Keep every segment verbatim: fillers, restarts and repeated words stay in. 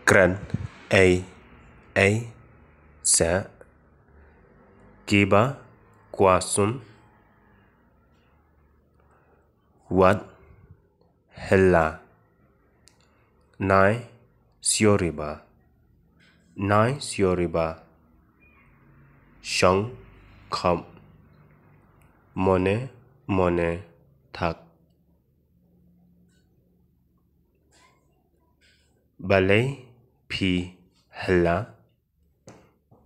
Kren ei ei se. Kiba kwah sum. Wat hela. Nai sioriba. Nai sioriba. Shong khop. Mone mone thak. Balei phi hela.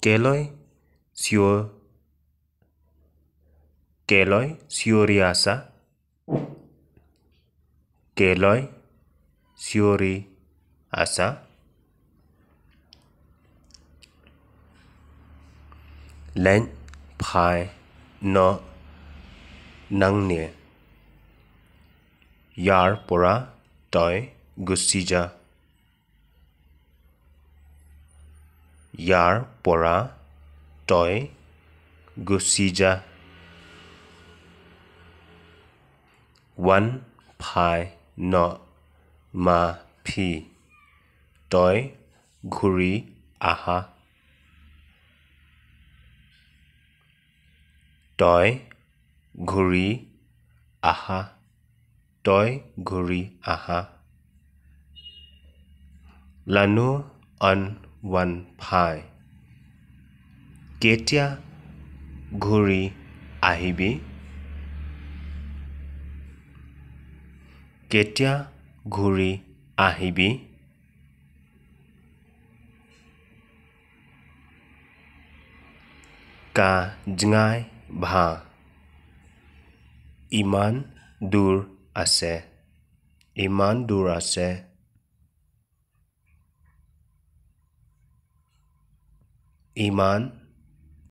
Keloi sio. Keloi siori asa. Keloi siori asa. Leng phai no nangne. Yar pora toi gusija. Yar pora toi gusija. Wan phai no ma phi. Toi ghuri aha. Toi ghuri aha. Toi ghuri aha. Lano an wan phai. Ketia ghuri ahibi. Ketia ghuri ahibi. Ka jngai bha. Iman dur ase. Iman dur ase. Iman